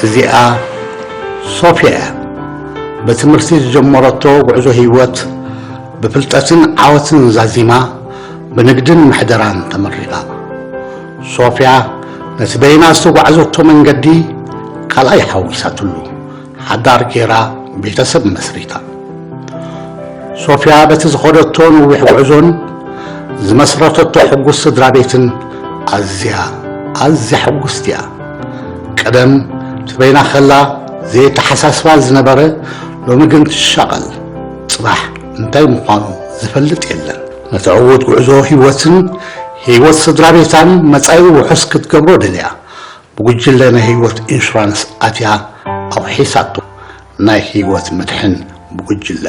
እዚኣ ሶፍያ እያ። ብትምህርቲ ዝጀመረቶ ጉዕዞ ህይወት ብፍልጠትን ዓወትን ዛዚማ ብንግድን ምሕደራን ተመሪቓ። ሶፍያ ነቲ በይና ዝተጓዕዘቶ መንገዲ ካልኣይ ሓዊሳትሉ። ሓዳር ገይራ ቤተሰብ መስሪታ። ሶፍያ በቲ ዝኸደቶ ነዊሕ ጉዕዞን ዝመስረተቶ ሕጉስ ስድራ ቤትን ኣዝያ ኣዝያ ሕጉስቲ እያ። ቀደም እቲ በይና ከላ ዘየተሓሳስባ ዝነበረ ሎሚ ግን ትሻቐል። ጽባሕ እንታይ ምዃኑ ዝፈልጥ የለን። ነቲ ዕዉት ጉዕዞ ህይወትን ህይወት ስድራ ቤታን መጻኢ ውሑስ ክትገብሮ ደልያ። ብጉጅለ ናይ ህይወት ኢንሹራንስ ኣትያ ኣውሒሳቶ። ናይ ህይወት መድሕን ብጉጅለ።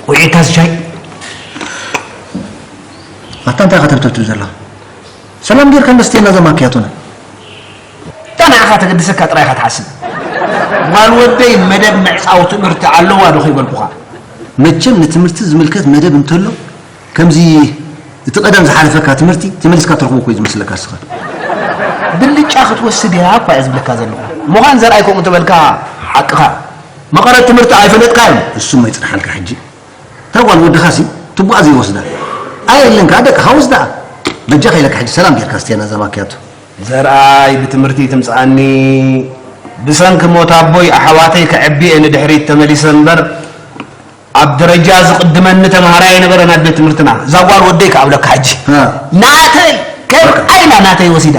ውዒልካ ዝሻይ? ኣታ እንታይ ኢኻ ተብተብ ትብል ዘለኻ? ሰላም ጌርካ እንዶ ስተየና እዛ ማክያቶና። እታ ንዓኻ ተገድሰካ ጥራይ ኢኻ ትሓስብ። ጓል ወደይ መደብ ምዕጻው ትምህርቲ ኣለዋ ዶ ከይበልኩኻ? መቸም ንትምህርቲ ዝምልከት መደብ እንተሎ ከምዚ እቲ ቀደም ዝሓለፈካ ትምህርቲ ተመሊስካ ትረኽቦ እኮ እዩ ዝመስለካ እስኻ። ብልጫ ክትወስድ እያ እኳ እየ ዝብለካ ዘለኹ። ምዃን ዘርኣይ ከምኡ እንተበልካ ሓቅኻ። መቐረት ትምህርቲ ኣይፈለጥካዮን። እሱ እሞ ይጽንሓልካ ሕጂ። እታ ጓል ወድኻሲ ትቡኣ ዘይወስዳ። ኣየለን ከኣ ደቅኻ ወስድኣ። በጃኻ ኢለካ ሕጂ ሰላም ጌርካ ስትየና እዛ ማክያቶ። ዘርኣይ ብትምህርቲ ትምጽኣኒ። ብሰንኪ ሞት ኣቦይ ኣሕዋተይ ከዕቢ እየ ንድሕሪት ተመሊሰ እምበር ኣብ ደረጃ ዝቕድመኒ ተምሃራይ የነበረን ኣብ ቤት ትምህርትና። እዛ ጓል ወደይ ከኣ እብለካ ሕጂ። እ። ናተይ ከም በቃ። ዓይና ናተይ ወሲዳ።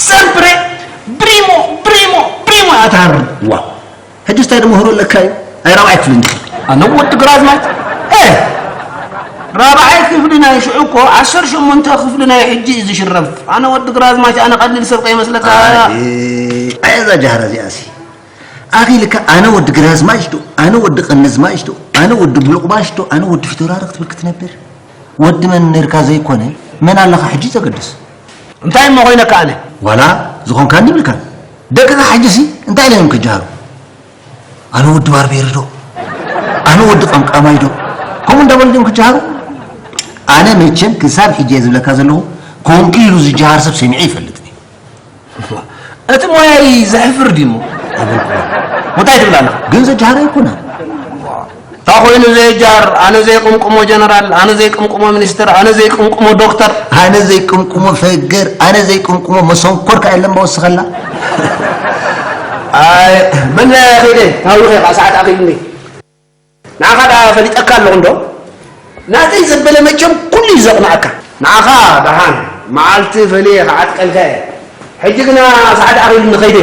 ሰምፕሬ ብሪሞ ብሪሞ ብሪሞ እያ ትሃርም። ዋው። ሕጂስ እንታይ ድምህሮ ኣለካ እዩ? ናይ ራብዓይ ክፍሊ እንዲኺ? ኣነ ወዲ ግራዝማች? ኤ! ራብዓይ ክፍሊ ናይ ሽዑ እኮ ዓሰርተ ሸሞንተ ክፍሊ ናይ ሕጂ እዩ ዝሽረፍ። ኣነ ወዲ ግራዝማች፣ ኣነ ቀሊል ሰብ ከይመስለካ። ኣይ፣ ኣይ፣ እዛ ጃህራ እዚኣሲ። ኣኺልካ ኣነ ወዲ ግራዝማች ዶ፣ ኣነ ወዲ ቀነዝማች ዶ፣ ኣነ ወዲ ብሉቕባሽ ዶ፣ ኣነ ወዲ ፊተውራሪ ክትብል ክትነብር? ወዲ መን ነርካ ዘይኮነ፣ መን ኣለኻ ሕጂ ዘገድስ። እንታይ እሞ ኮይነካ ኣነ? ዋላ ዝኾንካ እንዲብልካ። ደቅኻ ሕጂሲ እንታይ ኢሎም እዮም ክጀሃሩ? ኣነ ወዲ ባርቤሪ ዶ? ኣነ ወዲ ቀምቃማይ ዶ? ከምኡ እንዳበሉ ድዮም ክጀሃሩ? ኣነ መቸም ክሳብ ሕጂ እየ ዝብለካ ዘለኹ፣ ከምኡ ኢሉ ዝጀሃር ሰብ ሰሚዐ ይፈልጥን እየ። እቲ ሞያይ ዘሕፍር ድዩ እሞ? ኣይበልኩን። እንታይ ትብል ኣለኻ? ግን ዘጀሃር ኣይኮነን። እንታይ ኮይኑ ዘየጃር? ኣነ ዘይቅምቅሞ ጀነራል፣ ኣነ ዘይቅምቅሞ ሚኒስትር፣ ኣነ ዘይቅምቅሞ ዶክተር። ኣነ ዘይቅምቅሞ ፈገር፣ ኣነ ዘይቅምቅሞ መሰንኮር ከ የለን በወስኸላ። ኣይ፣ በል ከይደ፣ ናብኡ ከይደ፣ ሰዓት ኣኺሉኒ። ንዓኻ ደኣ ፈሊጠካ ኣለኹ እንዶ? ናተይ ዘበለ መቸም ኩሉ እዩ ዘቕንኣካ። ንዓኻ ደሓን፣ መዓልቲ ፈልየ ክዓጥቀልካ እየ። ሕጂ ግና ሰዓት ኣኺሉኒ፣ ከይደ።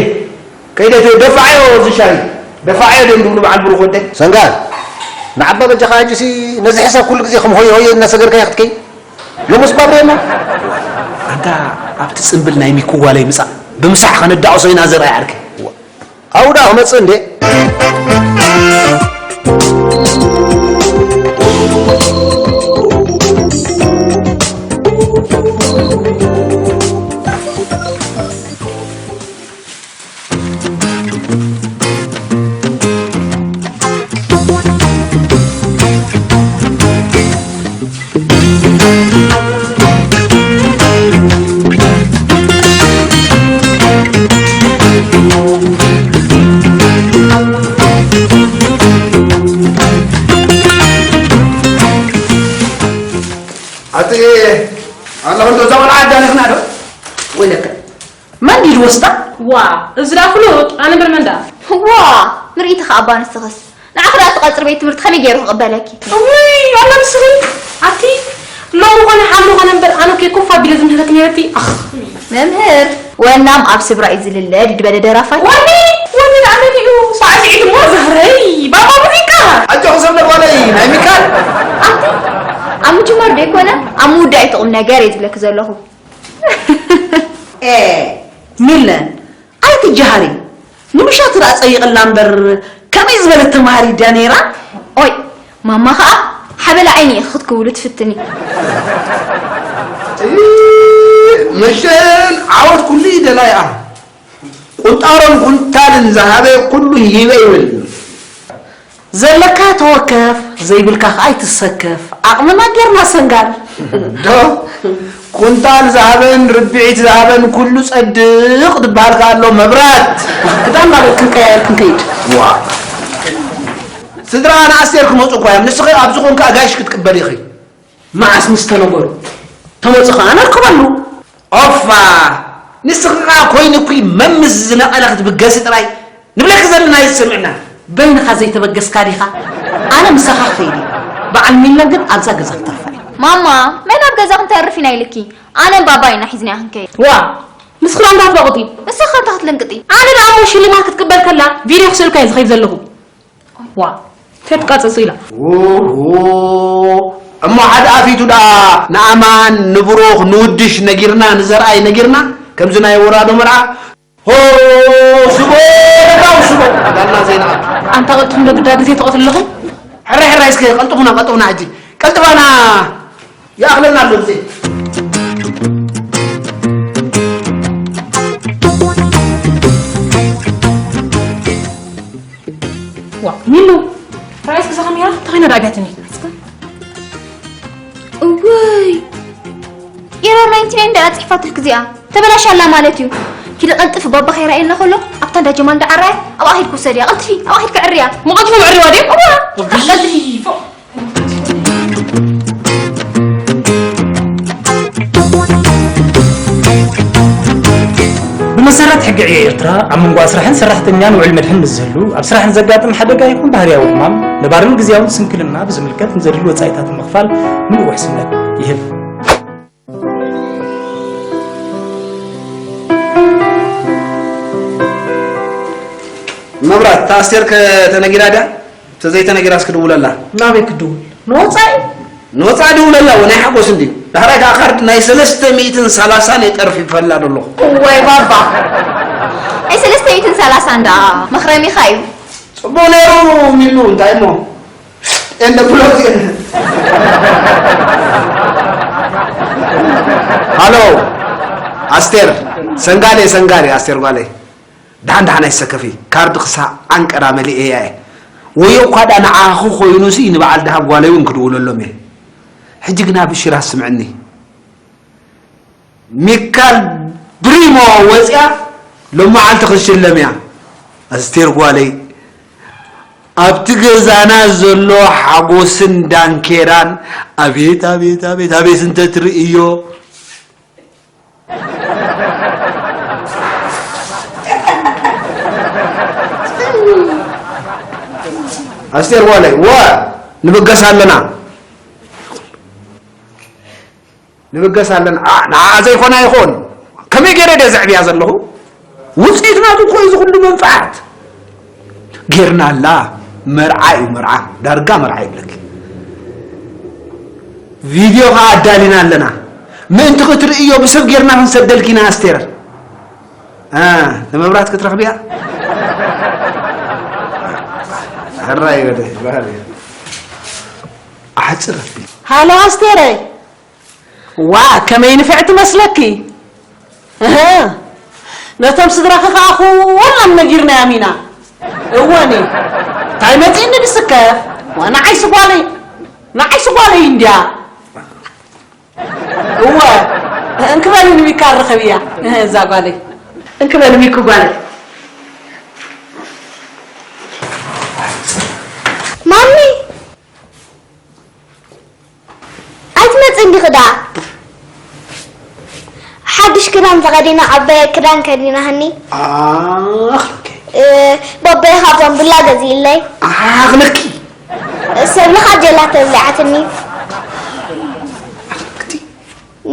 ከይደ፣ ደፋዓዮ እዚ ሻሂ። ደፋዓዮ ድዮም ዝብሉ በዓል ብሩኽ ወደይ? ሰንጋል፣ ንዓባ በጃኻ ሕጂሲ ነዚ ሕሳብ ኩሉ ግዜ ከም ሆየ ሆየ እናሰገርካዮ ክትከይድ? ሎምስ ባብሬ እሞ? ኣንታ ኣብቲ ጽምብል ናይ ሚኩ ጓለይ ምጻእ፣ ብምሳሕ ከነዳቕሶ ኢና ዘርኣይ ዓርከይ። ኣብኡ ደኣ ክመጽእ እንዴ? ኣቲ ኣለኹ እንዶ እዛ ቆልዓ ኣዳኒኽና ዶ? ወይለከ መን ድዩ ዝወስዳ? ዋ፣ እዚ ደኣ ፍሉጥ፣ ኣነ እምበር መን ደኣ? ዋ፣ ምርኢትኻ ኣባ ንስኽስ። ንዓኺ ደኣ እቲ ቀጽሪ ቤት ትምህርቲ ከመይ ገይሩ ክቕበለኪ? እውይ፣ ኣላ ንስኺ፣ ኣቲ ሎሚ ኾነ ሓሙ ኾነ እምበር፣ ኣነ እኮ ኮፍ ኣቢለ ዝምህረኪ ነይረቲ። ኣኽ። መምህር፣ ወናም ኣብ ስብራ እዩ ዝልለ ድበለ ደራፋይ። ወኒ፣ ወኒ ደኣ መን እዩ? ሳዕስዒት እሞ ዘህረይ፣ ባባ ሙዚቃ። ኣጆኺ ሰብ ለጓለይ፣ ናይ ሚካል። ኣቲ፣ ኣብ ምጅማር ዶ ይኮነ? ኣብ ምውዳእ እቲ ቁም ነገር እየ ዝብለኪ ዘለኹ። ኤ፣ ሚለን፣ ኣይትጀሃሪ። ንምሻት ደኣ ጸይቕላ እምበር፣ ከመይ ዝበለት ተማሃሪት ድያ ነይራ? ኦይ፣ ማማ ኸኣ ሓበላ ዓይኒ ኢኺ ክትክውሉ ትፍትኒ። እይ፣ መሸን ዓወት ኩሉ እዩ ደላይ ኣነ። ቁንጣሮን ኩንታልን ዝሃበ ኩሉ ሂበ ይብል። ዘለካ ተወከፍ፣ ዘይብልካ ኸኣ ኣይትሰከፍ። ዓቕምና ጌርና ሰንጋል። ዶ? ኩንታል ዝሃበን ርብዒት ዝሃበን ኩሉ ጸድቕ ዝበሃል ከኣ ኣሎ መብራት። ክዳን ማለት ክንቀያየር ክንከይድ። ዋ። ስድራ ኣነ ኣስቴር ክመጹ እኳ እዮም። ንስኺ ኣብ ዝኾንካ ኣጋይሽ ክትቅበል ኢኺ። መዓስ ምስ ተነገሩ ተመጹ ኸኣ ነርክበሉ። ኦፋ፣ ንስኺ ኸኣ ኮይኑኪ መምስ ዝነቐለ ክትብገሲ ጥራይ ንብለኪ ዘለና ይስምዕና። በይንኻ ዘይተበገስካ ዲኻ? ኣነ ምሳኻ ክኸይድ እየ። በዓል ሚለን ግን ኣብዛ ገዛ ክተርፋ እያ። ማማ፣ መን ኣብ ገዛ ክንተርፍ ኢና ኢልኪ? ኣነን ባባይ ኢና ሒዝናያ ክንከይድ። ዋ፣ ንስኺ ደኣ እንዳትለቕጢ። ንስኺ እንታይ ክትልንቅጢ? ኣነ ደኣ እሞ ሽልማት ክትቅበል ከላ ቪድዮ ክስእልካ እየ ዝኸይድ ዘለኹ። ዋ፣ ተትቃጸጹ ኢላ። ኦሆ፣ እሞ ሓደ ኣፊቱ ደኣ ንኣማን፣ ንብሩኽ፣ ንውድሽ ነጊርና፣ ንዘርኣይ ነጊርና፣ ከምዚ ናይ ወራዶ መርዓ፣ ሆ፣ ስቦ፣ ደጋው ስቦ፣ ዳና ዘይንኣቱ። ኣንታ ቀልጥፉ፣ እንዶ ግዳ ግዜ ተቐትሉ ኣለኹም። ሕራይ፣ ሕራይ፣ እስከ ቀልጥፉና፣ ቀልጥፉና ሕጂ። ቀልጥፋና። ይኣኽለና ኣሎ ግዜ። ዋ፣ ሚሉ፣ ራእይስ ክሳኸም እያ፣ ተኸይነ ዳጋትኒ። እወይ፣ ኤረር ናይንቲ ናይን ደኣ ጽሒፋትልክ እዚኣ። ተበላሻላ ማለት እዩ። ኪዲ ቀልጥፊ፣ ባባ ከይረኣየና ከሎ ኣብታ እንዳ ጀማል ደዓ ራያ ኣብኣ ኪድኪ ውሰድያ። ቀልጥፊ፣ ኣብኣ ኪድኪ ዕርያ። መቐልጥፎም ዕርዋ ድዮም? እዋ፣ ቀልጥፊ። ብመሰረት ሕጊ ዕዮ ኤርትራ፣ ኣብ መንጎ ኣስራሕን ሰራሕተኛን ውዕል መድሕን ምስ ዝህሉ፣ ኣብ ስራሕ ንዘጋጥም ሓደጋ ይኹን ባህርያዊ ሕማም፣ ነባርን ግዝያውን ስንክልና ብዝምልከት ንዘድሊ ወጻኢታት ንምኽፋል ምሉእ ውሕስነት ይህብ። መብራት፣ እታ ኣስቴር ከ ተነጊራ ድያ? ተዘይተነጊራስ ክድውለላ። ናበይ ክድውል? ንወጻኢ? ንወጻኢ ድውለላ፣ ወ ናይ ሓጎስ እንድዩ። ዳሕራይ ከኣ ካርድ ናይ ሰለስተ ሚእትን ሰላሳን እየ ጠርፊፈላ ደለኹ። እዋይ ባባ። ናይ ሰለስተ ሚእትን ሰላሳን ደኣ መኽረሚኻ እዩ። ጽቡቕ ነይሩ ሚሉ፣ እንታይ እሞ? እንደ ፕሎት። ሃሎ ኣስቴር፣ ሰንጋሌ፣ ሰንጋሌ፣ ኣስቴር ጓለይ፣ ደሓን ደሓን ኣይሰከፊ። ካርድ ክሳ ዓንቀራ መሊኤያ እየ። ወዮ እኳ ዳ ንዓኹ ኮይኑሲ ንበዓል ደሃብ ጓለይ እውን ክድውለሎም እየ። ሕጂ ግና ብሽራ ስምዕኒ። ሚካል ብሪሞ ወፂኣ ሎመዓልቲ ክትሽለም እያ። ኣስቴር ጓለይ፣ ኣብቲ ገዛና ዘሎ ሓጎስን ዳንኬራን፣ ኣቤት፣ ኣቤት፣ ኣቤት፣ ኣቤት እንተትርእዮ። ኣስቴር ጓለይ፣ ወ፣ ንብገስ ኣለና። ንብገስ ኣለና። ኣ፣ ንዓ ዘይኮና ይኾን። ከመይ ገይረ ድየ ዘዕብያ ዘለኹ? ውፅኢት ናቱ እኮ እዩ ዝኹሉ መንፍዓት። ጌርናላ። መርዓ እዩ፣ መርዓ። ዳርጋ መርዓ ይብለኪ። ቪድዮ ኸዓ ኣዳሊና ኣለና። ምእንቲ ክትርእዮ ብሰብ ጌርና ክንሰደልኪ ኢና ኣስቴር። እ፣ ንመብራት ክትረኽብያ? ሕራይ በለ፣ ባህል እዩ። ኣሕፅር ኣቢል። ሃሎ ኣስቴረይ። ዋ፣ ከመይ ንፍዕቲ መስለኪ? እህ፣ ነቶም ስድራኺ ከኣ ኩሎም ነጊርናዮም ኢና። እወኒ፣ እንታይ መጺእኒ ድስከፍ? ዋ፣ ንዓይ ስጓለይ፣ ንዓይ ስጓለይ እንድያ። እወ፣ እንክበሊ ንሚካ ርኸብያ። እህ፣ እዛ ጓለይ። እንክበሊ ሚኩ ጓለይ። ማሚ! ኣይትመጽእን ዲኺ ደኣ? ሓድሽ ክዳን ተኸዲነ፣ ዓባየ ክዳን ከዲናትኒ። ኣኽለኪ። እ፣ ባባየ ካብ ዛምቡላ ገዚእለይ። ኣኽለኪ። ሰብ ለኻ ጀላተ ኣብሊዓትኒ። ኣኽለኪ።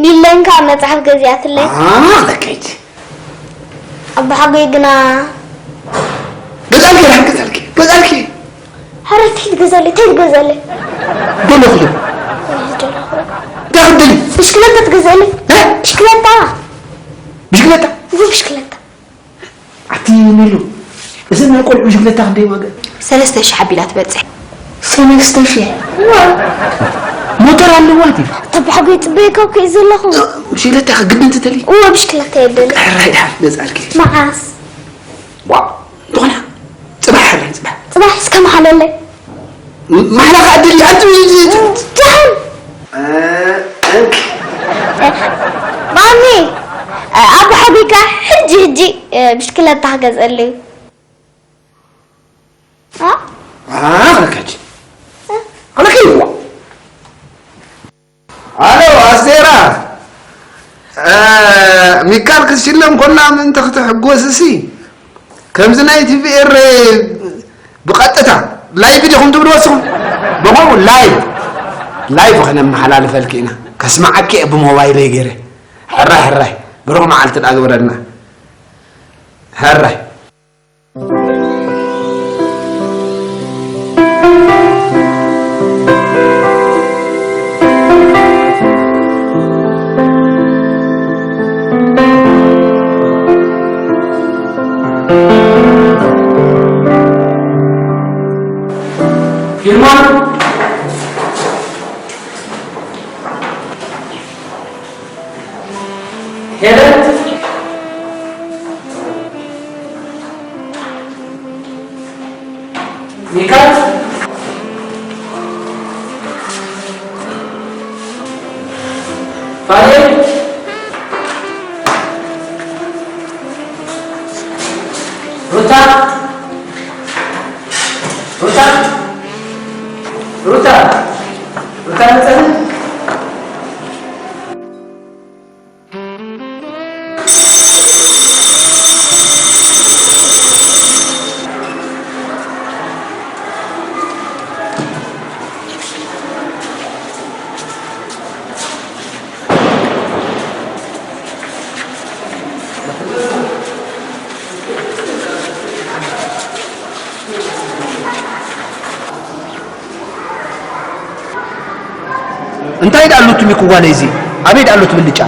ኒለን ከኣ መጽሓፍ ገዚኣትለይ። ኣኽለኪ። ኣቦሓጎይ ግና ገዛልኪ፣ ገዛልኪ፣ ገዛልኪ። ኧረ እንታይ ትገዛለይ? እንታይ ትገዛለይ? ደለኹ። እንታይ ክትደሊ? ብሽክለታ ትገዛለይ? እ? ብሽክለታ። ብሽክለታ? እዚ ብሽክለታ። ኣቲ ሜሉ፣ እዘን ናይ ቆልዑ ብሽክለታ ክንደይ ዋጋ? ሰለስተ ሽሕ ኣቢላ ትበጽሕ። ሰለስተ ሽሕ? እወ። ሞተር ኣለዋ ድዩ? ተባሕጎ ይጽበየካ እኮ እየ ዘለኹ። ብሽክለታ ግድን ትደሊ? እወ፣ ብሽክለታ እየ ደሊ። ሕራይ ደሓን ገዛልኪ። መዓስ? ዋው፣ እንተኾነ ጽባሕ ሕራይ ጽባሕ። ጽባሕ እስከ መሓለለይ። ም-፣ ማሕላ ከኣ ደሊ፣ ኣቲ ደሓን። እ፣ እንክ። ማሚ፣ ኣቦ ሓቢካ ሕጂ ሕጂ፣ እ፣ ብሽክለታ ክገዝአለይ። አ? አ፣ ከች። ኣነ ከይዋ። ኣሎ ኣስቴራ፣ እ፣ ሚካል ክትሽለም ኮላ ምእንቲ ክትሕጎስሲ፣ ከምዚ ናይ ቲ ቪ ኤር ብቐጥታ ላይቭ ዲኹም ትብልዎ ንስኹም? ብኸምኡ ላይቭ፣ ላይቭ ከነመሓላልፈልኪ ኢና። ከስምዓኪ እየ ብሞባይለይ ገይረ። ሕራይ፣ ሕራይ፣ ብሩኽ መዓልቲ ደኣ ግበረልና። ሕራይ። ፊልሞን፣ ሄለን፣ ሚካል፣ ፋኔል፣ ሩታ፣ ሩታ፣ ሩታ፣ ሩታ መጸኒ። እንታይ ደኣ ኣሎ እቲ ሚኩ ጓለይ እዚ? ኣበይ ደኣ ኣሎ እቲ ብልጫ?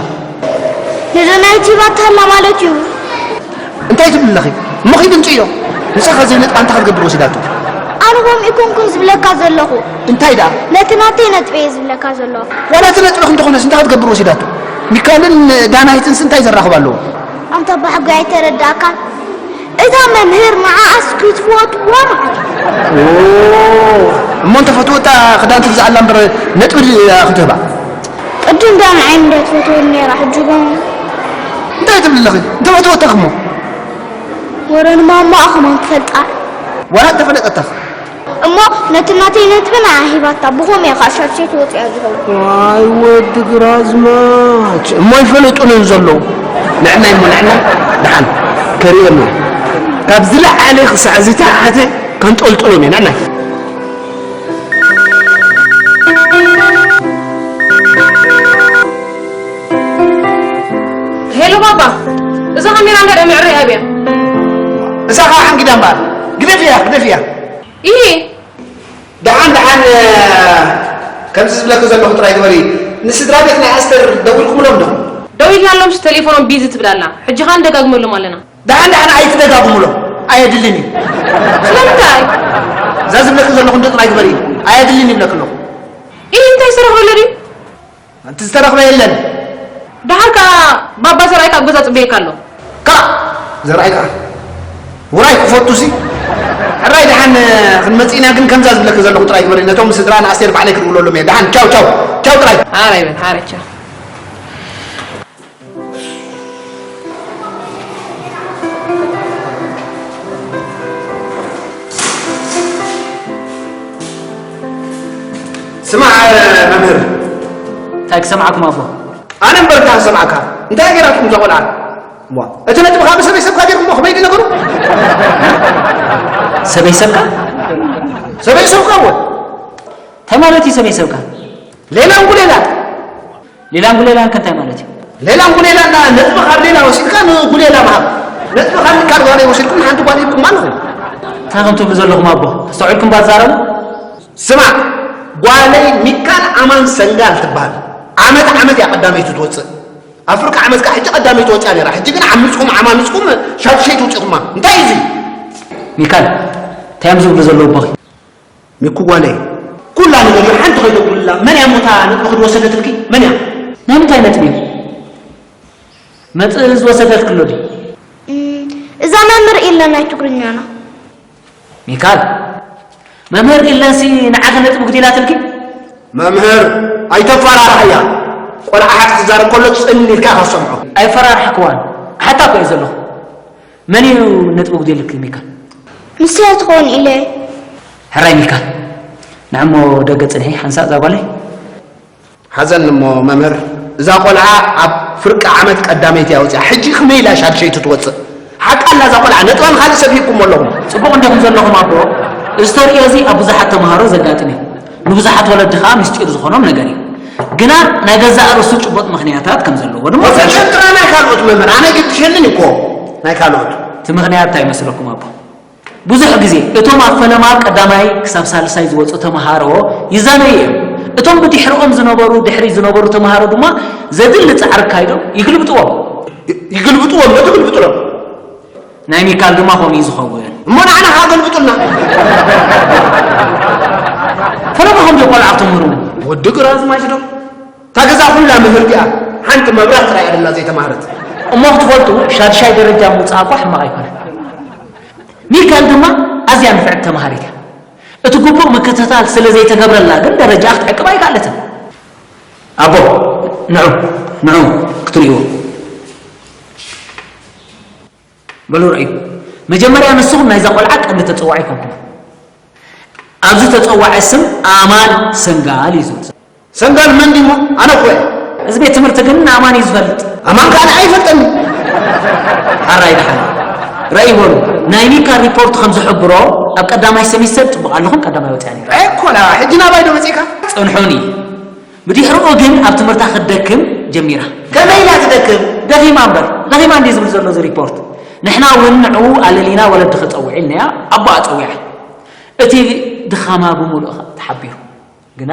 ነዛ ናይ ቲባ ታላ ማለት እዩ። እንታይ ትብሊ ኣለኺ? እሞ ኺድ እንጽዮ። ንሳ ከ ዘይነጥባ እንታይ ክትገብር ወሲዳቶ? ኣነ ከምኡ ኣይኮንኩን ዝብለካ ዘለኹ። እንታይ ደኣ? ነቲ ናተይ ነጥቢ እየ ዝብለካ ዘለኹ። ዋላ እቲ ነጥብኺ እንተኾነስ እንታይ ክትገብር ወሲዳቶ? ሚካልን ዳናይትንስ እንታይ ዘራኽብ ኣለዎ? ኣንታ ኣባ ሓጎይ ኣይተረዳእካን? እታ መምህር ንዓኣስ ክትፈትዋ ማለት እዩ። ኦ፣ እሞ እንተፈትወታ ክዳን ትግዝኣላ እምበር ነጥቢ ክትህባ? ቅድም ደኣ ንዓይ እንድያ ትፈትወኒ ነይራ፣ ሕጂ ግን እንታይ ትብሊ ኣለኺ? እንተፈትወታ እሞ? ወረ ንማማኣ ከማን ክፈልጣ። ዋላ እንተፈለጠታ። እሞ ነቲ ናተይ ነጥቢ ንዓ ሂባታ፣ ብኸምኡ እየ ከዓ ሻድሸይ ተወፂኣ ዝኸውን። ዋይ ወዲ ግራዝማች፣ እሞ ይፈለጡን እዮም ዘለዉ። ንዕናይ እሞ ንዕናይ፣ ደሓን ከርእዮም እየ። ካብ ዝለዓለ ክሳዕ ዝተሓተ ከንጠልጥሎም እየ፣ ንዕናይ። ሄሎ ባባ፣ እዛ ካሜራ እንዳ ምዕረይ ኣብያ። እዛ ኸዓ ሓንጊዳ እምበኣር፣ ግደፍያ፣ ግደፍያ። ኢሂ። ደሓን፣ ደሓን፣ ከምዚ ዝብለኪ ዘለኹ ጥራይ ግበሪ። ንስድራ ቤት ናይ ኣስተር ደዊልኩምሎም ዶ? ደዊልናሎምስ ተሌፎኖም ቢዚ ትብል ኣላ። ሕጂ ኸኣ ንደጋግመሎም ኣለና። ደሓን፣ ደሓን ኣይትደጋግሙሎም። ኣየድልን እዩ። ስለምንታይ? እዛ ዝብለኪ ዘለኹ እንዶ ጥራይ ግበሪ። ኣየድልን ይብለኪ ኣለኹ። ኢሂ፣ እንታይ ዝተረኽበ ኣሎ ድዩ? እቲ ዝተረኽበ የለን። ደሓር ከኣ ባባ ዘርኣይ ካብ ገዛ ጽበየካ ኣሎ። ከኣ ዘርኣይ ከኣ ውራይ ክፈቱ ሲ። ሕራይ ደሓን ክንመጽእ ኢና፣ ግን ከምዛ ዝብለኪ ዘለኹ ጥራይ ግበሪ። ነቶም ስድራ ንኣስቴር ባዕለይ ክድውለሎም እየ። ደሓን ቻው ቻው ቻው ጥራይ። ሓራይ በል፣ ሓራይ ቻው። ስማዕ መምህር። እንታይ ክሰምዓኩም ኣቦ? ኣነ እምበር እንታይ ክሰምዓካ? እንታይ ገይራትኩም እዛ ቆልዓ? እሞ እቲ ነጥቢ ካብ ሰበይ ሰብካ ገይርኩሞ ከመይ ድዩ ነገሩ? ሰበይ ሰብካ? ሰበይ ሰብካ እወ። እንታይ ማለት እዩ ሰበይ ሰብካ? ሌላን ጉሌላን። ሌላን ጉሌላን ከ እንታይ ማለት እዩ? ሌላን ጉሌላን ነጥቢ ካብ ሌላ ወሲድካ ንጉሌላ ምሃብ። ነጥቢ ካብ ሚካል ጓለይ ወሲድኩም ንሓንቲ ጓል ሂብኩም ኣለኹም። እንታይ ከም ትብሉ ዘለኹም ኣቦ? ኣስተውዒልኩም ባትዛረቡ? ስማዕ፣ ጓለይ ሚካል ኣማን ሰንጋል ትበሃል። ዓመት ዓመት እያ ቀዳመይቲ ትወፅእ። ኣብ ፍርቂ ዓመት ከዓ ሕጂ ቀዳመይቲ ወፂኣ ነይራ። ሕጂ ግን ዓሚፅኩም ዓማሚፅኩም ሻዱሸይቲ ውፂኹማ። እንታይ እዩ እዚ? ሚካል፣ እንታይ እዮም ዝብሉ ዘለዉ ኣቦኺ? ሚኩ ጓለይ፣ ኩላ ነገር እዩ ሓንቲ ከይተጉድላ። መን እያ ሞታ ነጥቢ ክዲ ወሰደትልኪ? መን እያ? ናይ ምንታይ ነጥቢ እዩ? መጽእ ዝወሰደትክሎ ድዩ? እም፣ እዛ መምህር ኢለን ናይ ትግርኛና። ሚካል፣ መምህር ኢለንሲ ንዓኺ ነጥቢ ጉዲላትልኪ? መምህር፣ ኣይተፈራርሕያ። ቆልዓ ሓቂ ክዛረብ ከሎ ጽን ኢልካ ኢኻ ትሰምዖ። ኣይፈራርሕክዋን። ሓታ እኮ እየ ዘለኹ። መን እዩ ነጥቢ ጉዲልኪ ሚካል? ንስያ ትኸውን ኢለ። ሕራይ ሚካል፣ ንዕሞ ደገ ጽንሒ ሓንሳእ እዛ ጓለይ። ሓዘን እሞ መምህር፣ እዛ ቆልዓ ኣብ ፍርቂ ዓመት ቀዳመይቲ እያ ወፂኣ። ሕጂ ከመይ ኢላ ሻድሸይቲ ትወፅእ? ሓቃ ኣላ እዛ ቆልዓ፣ ነጥባ ንኻልእ ሰብ ሂብኩሞ ኣለኹም። ጽቡቕ እንዲኹም ዘለኹም ኣቦ። እዚ ተርእዮ እዚ ኣብ ብዙሓት ተምሃሮ ዘጋጥም እዩ። ንብዙሓት ወለዲ ከኣ ምስጢር ዝኾኖም ነገር እዩ። ግና ናይ ገዛእ ርእሱ ጭቡጥ ምኽንያታት ከም ዘለዎ ድማ ወሰን ጥራይ ናይ ካልኦት መምህር፣ ኣነ ግድሸንን እኮ ናይ ካልኦት። እቲ ምኽንያት እንታይ ይመስለኩም ኣቦ? ብዙሕ ግዜ እቶም ኣብ ፈለማ ቀዳማይ ክሳብ ሳልሳይ ዝወጹ ተምሃሮ ይዛነዩ እዮም። እቶም ብድሕሪኦም ዝነበሩ፣ ድሕሪት ዝነበሩ ተምሃሮ ድማ ዘድሊ ጻዕሪ ኣካይዶም ይግልብጥዎም። ይ-፣ ይግልብጥዎም፣ ነቲ ግልብጥሎም። ናይ ሚካል ድማ ከምኡ እዩ ዝኸውን። እሞ ንዓና ከኣ ገልብጡልና። ፈለማኹም ድዩ ቆልዓ ክትምህሩ? ወዲ ግራዝማች ዶ? እታ ገዛ ኩላ ምህርቲ እያ። ሓንቲ መብራት ጥራይ እያ ደላ ዘይተማህረት። እሞ ክትፈልጡ፣ ሻድሻይ ደረጃ ምውጻእ እኳ ሕማቕ ኣይኮነን። ሚካል ድማ ኣዝያ ንፍዕቲ ተማሃሪት እያ። እቲ ግቡእ ምክትታል ስለ ዘይተገብረላ ግን ደረጃኣ ክትዕቅብ ኣይከኣለትን። ኣቦ፣ ንዑ፣ ንዑ ክትርእይዎ። በሉ ርኣዩ። መጀመርያ ንስኹም ናይዛ ቆልዓ ቀንዲ ተጸዋዒ ኮንኩም። ኣብዚ ተጸዋዒ ስም ኣማን ሰንጋል እዩ ዝብል። ሰንጋል መን ድሞ? ኣነ እኮ እየ። እዚ ቤት ትምህርቲ ግን ንኣማን እዩ ዝፈልጥ። ኣማን ከኣ ንዓይ ይፈልጠኒ። ሓራይ ደሓን። ርኣዩ በሉ። ናይ ሚካል ሪፖርት ከም ዝሕብሮ ኣብ ቀዳማይ ሰሚስተር ጽቡቕ ኣለኹም፣ ቀዳማይ ወጺኣ ነይራ። ኣይኮና፣ ሕጂ ናባይ ዶ መጺእካ? ጽንሑኒ። ብድሕሪኡ ግን ኣብ ትምህርታ ክትደክም ጀሚራ። ከመይ ኢላ ትደክም? ደኺማ እምበር። ደኺማ እንድዩ ዝብል ዘሎ እዚ ሪፖርት። ንሕና እውን ንዕኡ ኣለሊና ወለዲ ክጸውዕ ኢልናያ፣ ኣቦኣ ጸዊዓ። እቲ ድኻማ ብምሉእ ተሓቢሩ። ግና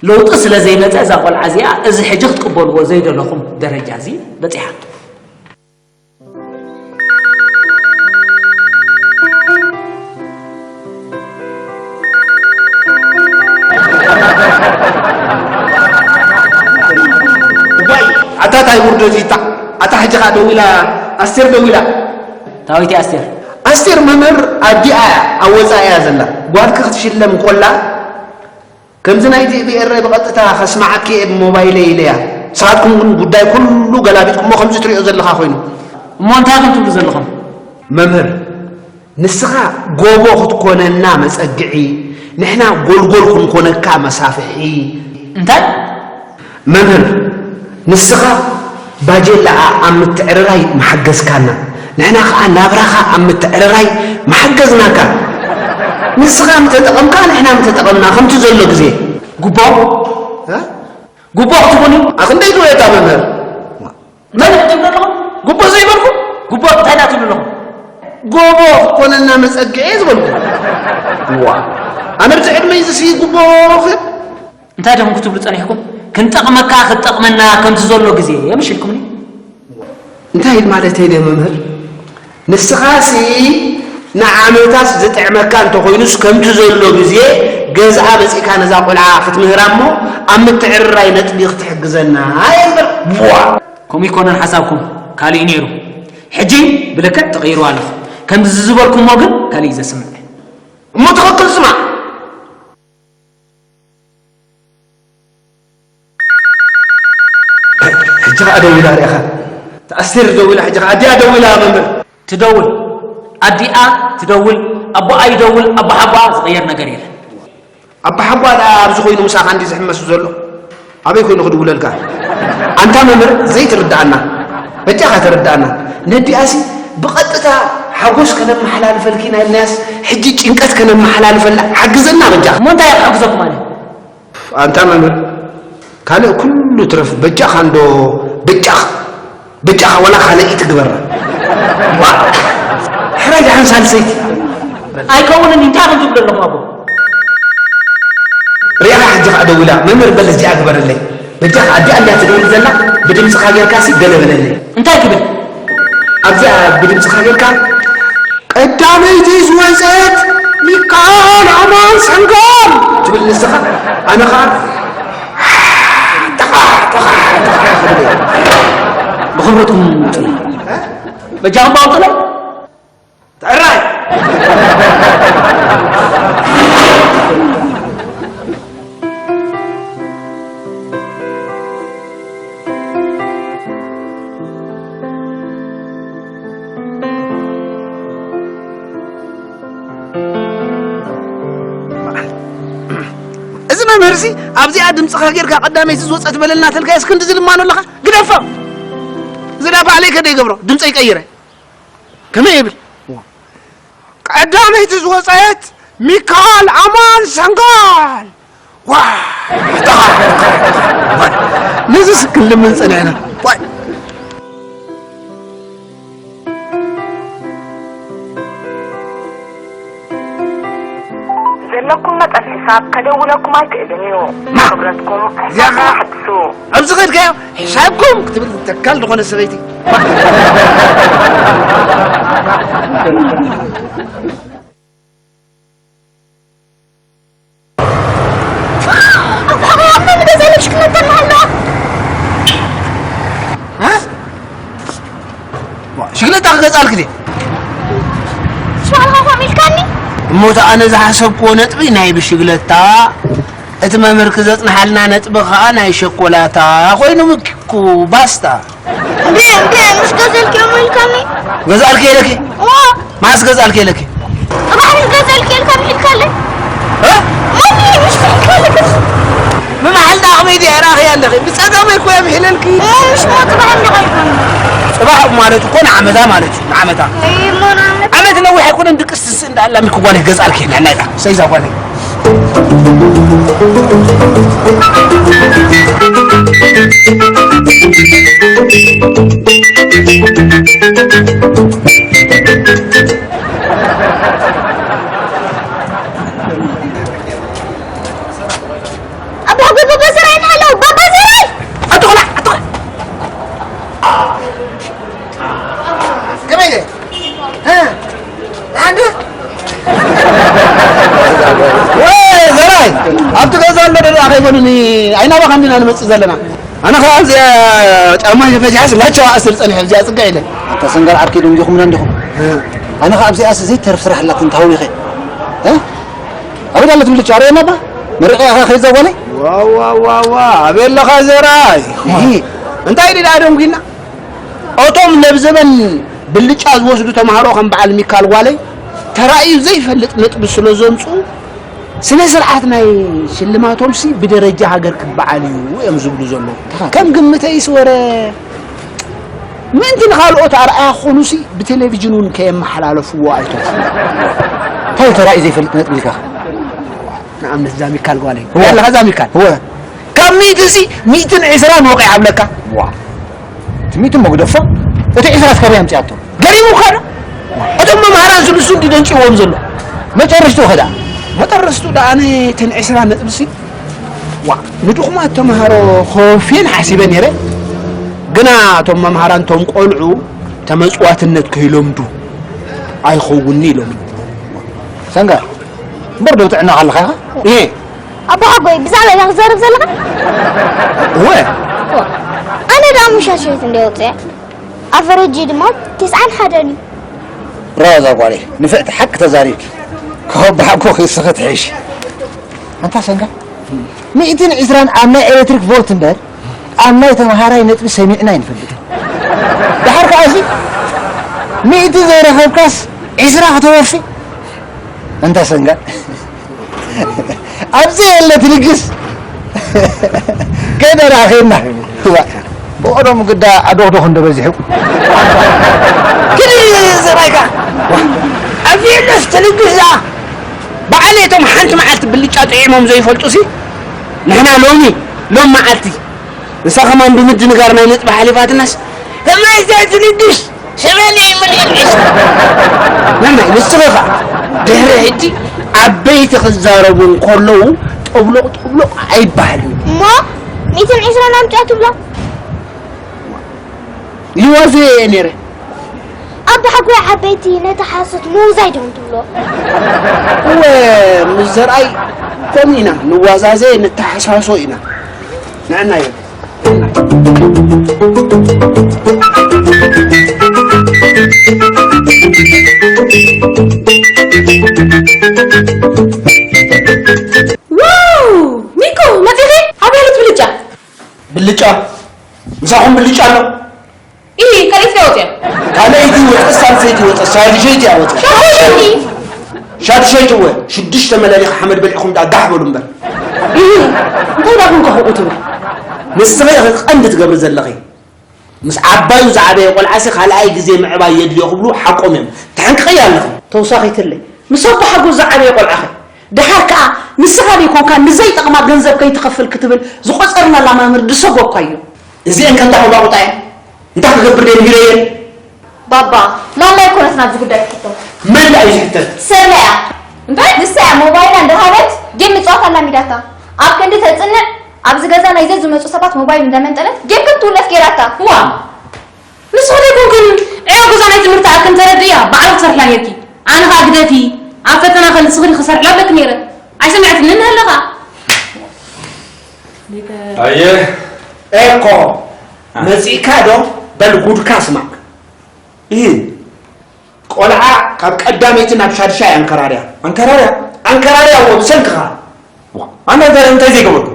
ለውጢ ስለ ዘይመጸ እዛ ቆልዓ እዚኣ እዚ ሕጂ ክትቅበልዎ ዘይደለኹም ደረጃ እዚ በጺሓ። እንታይ ውርደት እዩ እታ? ኣታ ሕጂ ኸኣ ደዊላ፣ ኣስቴር ደዊላ። ታዊት ኣስቴር? ኣስቴር መምህር ኣዲኣ እያ፣ ኣብ ወጻኢ እያ ዘላ። ጓልኪ ክትሽለም ኮላ፣ ከምዚ ናይ ቲቪ ኤረ ብቐጥታ ከስምዓኪ እየ ብሞባይለይ ኢለያ። ንስኻትኩም ግን ጉዳይ ኩሉ ገላቢጥኩሞ ከምዚ ትሪኦ ዘለኻ ኮይኑ። እሞ እንታይ ኢኹም ትብሉ ዘለኹም? መምህር፣ ንስኻ ጎቦ ክትኮነና መጸግዒ፣ ንሕና ጎልጎል ክንኮነካ መሳፍሒ። እንታይ? መምህር፣ ንስኻ ባጀላኣ ኣብ ምትዕርራይ ምሓገዝካና፣ ንሕና ኸኣ ናብራኻ ኣብ ምትዕርራይ ምሓገዝናካ። ንስኻ ምተጠቐምካ፣ ንሕና ምተጠቐምና፣ ከምቲ ዘሎ ግዜ። ጉቦ? እ? ጉቦ ክትቡኒ? ኣኽንደይ ትወየታ መምህር? መን ትብሉ ኣለኹም? ጉቦ ዘይበልኩ? ጉቦ እንታይ ደኣ ትብሉ ኣለኹም? ጎቦ ክትኮነና መጸግዒ ዝበልኩ። ዋ፣ ኣነ ብዚ ዕድመይ እዚ ሲ ጉቦ ክህብ? እንታይ ዲኹም ክትብሉ ጸኒሕኩም? ክንጠቕመካ፣ ክትጠቕመና ከምቲ ዘሎ ግዜ፣ የምሽልኩምኒ? እንታይ ኢል ማለተይ ድየ መምህር? ንስኻሲ ንዓመታስ ዝጥዕመካ እንተኾይኑስ ከምቲ ዘሎ ግዜ ገዝኣ መጺእካ ነዛ ቆልዓ ክትምህራ እሞ ኣብ ምትዕርራይ ነጥቢ ክትሕግዘና እየ እምበር። ቡዋ! ከምኡ ኣይኮነን ሓሳብኩም፣ ካልእ እዩ ነይሩ። ሕጂ ብልክዕ ተቐይሩ ኣለኹ። ከምዚ ዝበልኩሞ ግን ካልእ እዩ ዘስምዕ። እሞ ትኽክል ስማዕ። ሕጂ ኸኣ ደዊላ ርኢኻ። እታ ኣስቴር ደዊላ፣ ሕጂ ኸኣ ኣዲኣ ደዊላ መምህር። ትደውል፣ ኣዲኣ ትደውል፣ ኣቦኣ ይደውል፣ ኣቦሓጎኣ ዝቕየር ነገር የለን። ኣቦሓጎኣ ደኣ ኣብዚ ኮይኑ ምሳኻ እንዲ ዝሕመስ ዘሎ? ኣበይ ኮይኑ ክድውለልካ? ኣንታ መምህር ዘይትርድኣና፣ በጃኻ ተረድኣና። ነዲኣሲ ብቐጥታ ሓጎስ ከነመሓላልፈልኪ ኢና ኢልናያስ፣ ሕጂ ጭንቀት ከነመሓላልፈላ፣ ሓግዘና በጃኻ። እሞ እንታይ ክሕግዘኩም ኣነ? ኣንታ መምህር፣ ካልእ ኩሉ ትረፍ፣ በጃኻ እንዶ፣ በጃኻ፣ በጃኻ ዋላ ካልእ ኢትግበራ። ዋ፣ ሕራይ ደሓን ሳልሰይቲ። ኣይከውንን፣ እንታይ ኢኹም ትብሉ ኣለኹም ኣቦ? ሪኢኻ ሕጂ ኸኣ ደዊላ፣ መምህር በል እዚኣ ግበረለይ። በጃኻ ኣዲኣ እንድያ ትደውል ዘላ፣ ብድምጽኻ ጌርካሲ ገለ በለለይ። እንታይ ክብል? ኣብዚኣ ብድምጽኻ ጌርካ፣ "ቀዳመይቲ ዝወጸት ሚካል ኣማን ሰንጋል" ትብል ንስኻ፣ ኣነ ኸኣ፣ "ጠቓ፣ ጠቓ፣ ጠቓ" ክብል እየ። ብኽብረትኩም ምጹ። በጃኹም ኣውጡለይ። ትዕራይ! እዚ መምህርሲ ኣብዚኣ ድምፅኻ ጌርካ ቀዳመይቲ ዝወፀት በለልና ተልካዮስ ክንዲ ዝልማኖ ኣለኻ? ግደፎ! እዚ ዳ ባዕለይ ከደ ይገብሮ፣ ድምፀይ ቀይረ። ከመይ ይብል? ቀዳመይቲ ዝወፀት ሚካል ኣማን ሰንጋል። ዋ! ነዚ ስክል ምን ጸኒዕና። ዋይ! ዘለኩም መጠን ሕሳብ ከደውለኩም ኣይክእልን እዩ። ማ? ክብረትኩም ሕሳብ ያኻ! ሓድሱ። ኣብዚ ኸድካዮ ሕሳብኩም ክትብል ተካል ዝኾነ ሰበይቲ። ኣብ ሕቖ ኣብ መንጎ ዘለሽ ክነተን ኣለዋ። እ? ሽግለታ ክገዝኣልኪ ድየ? ንስኻ ኢኻ ከምኡ ኢልካኒ? እሞ፣ እታ ኣነ ዝሓሰብክዎ ነጥቢ ናይ ብሽግለታ፣ እቲ መምህርኪ ዘጽንሓልና ነጥቢ ኸኣ ናይ ሸኮላታ ኮይኑ ምኪኩ፣ ባስታ። እንዴ፣ እንዴ፣ ምስ ገዘልክዮ ኢልካኒ? ገዛልኪ ኢለኪ? እዎ። ማስ ገዛልኪ ኢለኪ? ጽባሕ ምስ ገዘልኪ ኢልካኒ ኢልካለይ? እ? ማሚ፣ ምስ ኢልካለይ? ብመሓል ዓቕመይ ድየ ራኺ ኣለኺ? ብጸገመይ እኮ እየ ምሒለልኪ። እሞ፣ ምስ ሞ ጽባሕ እንደ ኸይኮነ? ጽባሕ ማለት እኮ ንዓመታ ማለት እዩ፣ ንዓመታ። እይ፣ እሞ ንዓመት? ዓመት ነዊሕ ኣይኮነን፣ ድቅስ ትስእ እንዳ ኣላ ምኪ ጓለይ ገዛልኪ፣ ናይ ናይታ፣ ሰይዛ ጓለይ። ኣቦ ሓጎይ፣ ባባ ዘርኣይ ኣለዉ፣ ባባ ዘርኣይ! ኣቶ ኾላ፣ ኣቶ ኾላ! ከመይ ኢለ? እ? ደሓን ድዩ? ወይ ዘርኣይ፣ ኣብቲ ገዛ ኣሎ ዶ ደኣ ከይበሉኒ፣ ኣይናባኻ እንዲና ንመጽእ ዘለና። ኣነ ኸዓ እዚኣ ጫማ ፈቲሓስ ላቻ ኣስር ጸኒሐ እዚኣ ጽጋ ኢለ። ኣንታ ሰንጋል ዓርከይ ደንጊኹምና እንዲኹም። ኣነ ኸዓ ኣብዚኣስ ዘይተርፍ ስራሕ ኣላትኒ ተሃዊኸ። እ? ኣበይ ኣለት ብልጫ? ኣርእየና እባ። መሪቐ ኢኻ ከይዛ ጓለይ? ዋ፣ ዋ፣ ዋ፣ ዋ፣ ኣበይ ኣለኻ ዘርኣይ? እሂ። እንታይ ድኣ ደንጒና? እቶም ነብ ዘበን ብልጫ ዝወስዱ ተምሃሮ ከም በዓል ሚካል ጓለይ ተራእዩ ዘይፈልጥ ነጥቢ ስለ ዘምጽኡ፣ ስነ ስርዓት ናይ ሽልማቶምሲ ብደረጃ ሃገር ክበዓል እዩ እዮም ዝብሉ ዘለዉ። ትኽክል። ከም ግምተይስ ወረ ምእንቲ ንኻልኦት ኣርኣያ ክኾኑሲ ብቴሌቪዥን እውን ከየመሓላለፍዎ ኣይተርፉን። እንታይ ተራእዩ ዘይፈልጥ ነጥቢ ኢልካ? ንኣብነት እዛ ሚካል ጓለይ። እወ። ኣለኻ እዛ ሚካል? እወ። ካብ ሚእቲ ሲ ሚእትን ዕስራን ወቒዓ ኣብለካ። ዋ። እቲ ሚእቲ እሞ ግደፎ፣ እቲ ዕስራ እስከ ኣበይ ኣምጺኣቶ? ገሪሙካ ዶ? እቶም መምሃራን ስልሱ እንዲ ደንጭዎም ዘሎ። መጨረሽቱ ኸዳ? መጨረሽቱ ደኣ ኣነ እተን ዕስራ ነጥብሲ፣ ዋ፣ ንድኹማት ተምሃሮ ከወፍየን ሓሲበ ነይረ። ግና እቶም መምሃራን እቶም ቆልዑ ተመጽዋትነት ከይለምዱ ኣይኸውንኒ ኢሎምኒ። ሰንጋ፣ እምበር ዶ ጥዕና ኣለኻ ኢኻ? እየ። ኣቦሓጎይ፣ ብዛዕባ ኢኻ ክትዛረብ ዘለኻ? እወ። ኣነ ደኣ ሙሻሸይት እንደ ወፅአ፣ ኣቨረጂ ድማ ተስዓን ሓደን እዩ። ብራቮ እዛ ጓለይ፣ ንፍዕቲ ሓቂ ተዛሪብኪ። ካብ ኣቦሓጎኺ እስኺ ትሕሺ። ኣንታ ሰንጋ፣ ሚእትን ዕስራን ኣብ ናይ ኤሌክትሪክ ቮልት እምበር፣ ኣብ ናይ ተምሃራይ ነጥቢ ሰሚዕና ኣይንፈልጥን። ደሓር ከኣ እዚ ሚእቲ ዘይረኸብካስ ዕስራ ከተወፊ? ኣንታ ሰንጋ፣ ኣብዚ የለ ትልግስ። ከይደ ደኣ ኸይድና። እዋ፣ ብቐደሙ ግዳ ኣዶኽዶኽ እንዶ በዚሑ። ክዲ ዘባይካ። ኣብዚ የለስ ትልግስ ደኣ። በዓል እቶም ሓንቲ መዓልቲ ብልጫ ጥዒሞም ዘይፈልጡሲ፣ ንሕና ሎሚ፣ ሎም መዓልቲ፣ ንሳ ከማን ብምድንጋር ናይ ነጥቢ ሓሊፋትናስ፣ ከማይ እዛ ትልግስ፣ ሰማንያ ሚልዮን ዕስራ። መመይ፣ ንስኺ ኸኣ ድሕሪ ሕጂ ዓበይቲ ክዛረቡ እንከለዉ ጠብሎቕ ጠብሎቕ ኣይበሃልን። እሞ ሚእትን ዕስራን ኣምጽኣ ትብሎ? ይወዘ እየ ነይረ። ኣባሓጎይ ዓበይቲ ነቲ ሓሶት ምውዛይ ዶ ትብሎ? እወ፣ ምስ ዘርኣይ ከምኡ ኢና ንዋዛዘ፣ ንተሓሳሶ ኢና። ንዕና እዮም። ዋው! ሚኮ፣ መጺኺ? ኣበይ ኣለት ብልጫ? ብልጫ? ምሳኹም ብልጫ ኣሎ? ኢሂ፣ ካልኣይቲ እያ ወጽያ። ካልኣይቲ ወጸ፣ ሳልሰይቲ ወጸ፣ ሻድሸይቲ እያ ወጸ። ሻድሸይቲ? ሻድሸይቲ እወ፣ ሽዱሽተ መለሊኻ ሓመድ በሊዕኹም ደኣ ጋሕ በሉ እምበር። ኢሂ፣ እንታይ ደኣ ኮንካ ከምኡ ትብል? ንስኺ ኢኺ ቀንዲ ትገብሪ ዘለኺ። ምስ ዓባዩ ዝዓበየ ቆልዓሲ ካልኣይ ግዜ ምዕባይ የድልዮ ክብሉ ሓቆም እዮም። ተሓንቅቐያ ኣለኺ። ተውሳኺትለይ፣ ምስ ኣቦሓጎ ዝዓበየ ቆልዓኸ? ደሓር ከኣ ንስኻ ደይኮንካ ንዘይጠቕማ ገንዘብ ከይትኸፍል ክትብል ዝቖጸርናላ መምህር ድሰጎ እኳ እዩ። እዚአን ከምታ ቆባቑጣ እየን። እንታይ ክገብር ደልዩ ኢለ እየ። ባባ፣ ሎሚ ኣይኮነትን ኣብዚ ጉዳይ ትሕቶ። መን ደኣ እዩ ዝሕተት? ሰብለ እያ። እንታይ? ንሳ እያ ሞባይላ እንዳሃበት ጌም ምጽዋት ኣላሚዳታ። ኣብ ክንዲ ተጽንዕ፣ ኣብዚ ገዛ ናይ ዘዝመጹ ሰባት ሞባይል እንዳመንጠለት ጌም ከም ትውለፍ ጌራታ። ዋ! ንስኺ ዘይኮንክን ዕዮ ገዛ ናይ ትምህርቲ ኣክን ተረድእያ፣ ባዕልኺ ትሰርሕላ ኔርኪ። ኣነ ኸኣ ግደፊ፣ ኣብ ፈተና ከ ንስኺ ዲኺ ክሰርሕላ ኣለኪ ነይረ። ኣይሰምዐትንን ኣለኻ። ኣየ። ኤኮ፣ አ። መጺእካ ዶ? በል ጉድካ ስማዕ። እህ፣ ቆልዓ ካብ ቀዳመይቲ ናብ ሻድሻይ ኣንከራርያ። ኣንከራርያ? ኣንከራርያ እዎ፣ ብሰንክኻ። ዋ፣ ኣነ እንታይ፣ እንታይ ዘይገበርኩ?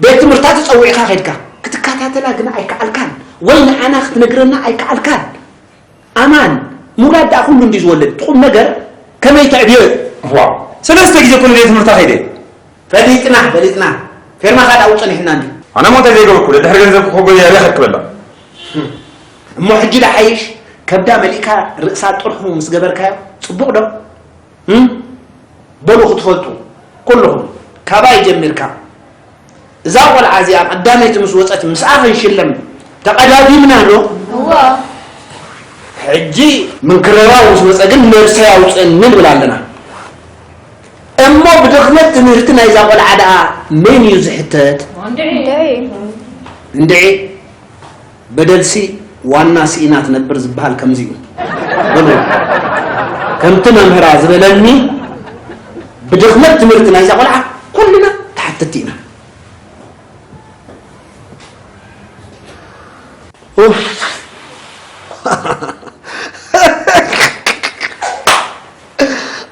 ቤት ትምህርታ ተጸዊዕካ ኸድካ፣ ክትከታተላ ግና ኣይከኣልካን፣ ወይ ንዓና ክትነግረና ኣይከኣልካን። ኣማን፣ ምውላድ ደኣ ኩሉ እንድዩ ዝወልድ። ቁም ነገር ከመይ ተዕብዮ እዩ። ዋው፣ ሰለስተ ግዜ እኮ ንቤት ትምህርታ ከይደ። ፈሊጥና፣ ፈሊጥና። ፌርማኻ ደኣ ኣብኡ ጸኒሕና እንድዩ። ኣነ እሞ እንታይ ዘይገበርኩ? ደድሕሪ ገንዘብ ክኾጎ እየ ኣበይ ከክበላ? እሞ ሕጂ ደሓይሽ ከብዳ መሊእካ ርእሳ ጥርሑ ምስ ገበርካዮ ጽቡቕ ዶ? እም? በሉ ክትፈልጡ ኩልኹም ካባይ ጀሚርካ እዛ ቆልዓ እዚኣ ቀዳመይቲ ምስ ወጸት ምስኣ ክንሽለም ተቐዳዲምና ዶ? እወ። ሕጂ ምንክርራው ምስ መጸ ግን ነብሰይ ኣውጽእኒ ንብል ኣለና። እሞ ብድኽመት ትምህርቲ ናይዛ ቆልዓ ደኣ መን እዩ ዝሕተት? እንድዒ። እንድዒ። በደልሲ ዋና ስኢና ትነብር ዝበሃል ከምዚ እዩ። በሉ፣ ከምቲ መምህራ ዝበለኒ፣ ብድኽመት ትምህርቲ ናይዛ ቆልዓ ኩልና ተሓተትቲ ኢና።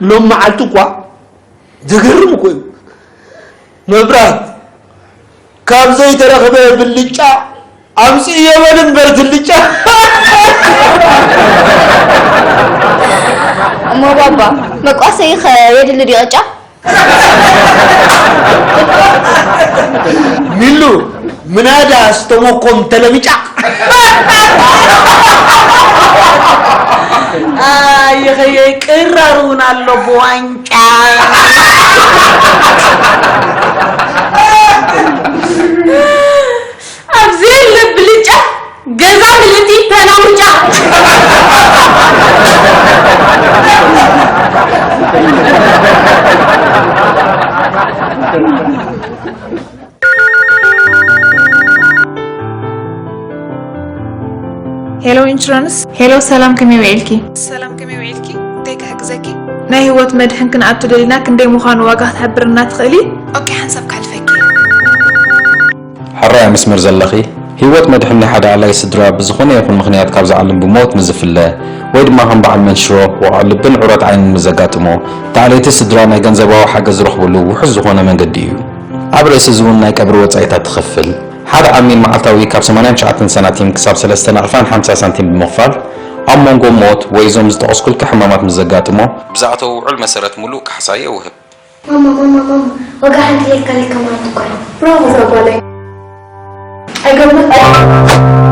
ሎም መዓልቲ እኳ ዘገርም እኮ እዩ። መብራት ካብ ዘይተረኽበ ብልጫ ኣምፅእዮ በል እምበር ትልጫ። እሞ ባባ መቋሰይ ከ የድሊ ድዩ ቅጫ? ሚሉ ምናዳ ስተሞኮም ተለምጫ። ኣየኸየ ቅራር እውን ኣሎ ብዋንጫ። ኣብዚ የለ ብልጫ ገዛ ምልእቲ ተናውጫ። ሄሎ ኢንሹራንስ። ሄሎ ሰላም፣ ከመይ ውዒልኪ? ሰላም፣ ከመይ ውዒልኪ? እንታይ ክሕግዘኪ? ናይ ህይወት መድሕን ክንኣቱ ደሊና፣ ክንደይ ምዃኑ ዋጋ ክትሕብርና ትኽእሊ? ኦኬ፣ ሓንሳብ ከሕልፈኪ። ሕራይ መስመር ዘለኺ። ህይወት መድሕን ናይ ሓደ ኣላዪ ስድራ ብዝኾነ ይኹን ምኽንያት ካብዚ ዓለም ብሞት ንዝፍለ ወይ ድማ ከም በዓል መንሽሮ፣ ወቕዒ ልብን ዑረት ዓይንን ንዘጋጥሞ፣ እቲ ኣለይቲ ስድራ ናይ ገንዘባዊ ሓገዝ ዝረኽብሉ ውሑስ ዝኾነ መንገዲ እዩ። ኣብ ርእሲ እዚ እውን ናይ ቀብሪ ወጻኢታት ትኸፍል። ሓደ ዓሚል መዓልታዊ ካብ ሰማንያን ትሽዓተን ሳንቲም ክሳብ ሰለስተ ናቕፋን ሓምሳ ሳንቲም ብምኽፋል፣ ኣብ መንጎ ሞት ወይ እዞም ዝጠቐስኩልኪ ሕማማት ምስ ዘጋጥሞ፣ ብዝኣተዎ ውዑል መሰረት ሙሉእ ካሕሳ የውህብ። ማማ ማማ ማማ ዋጋ ሓንቲ ሌካ ሌካ ማለት እኮ እዩ። ብራቮ እዛ ጓለይ። ኣይገብር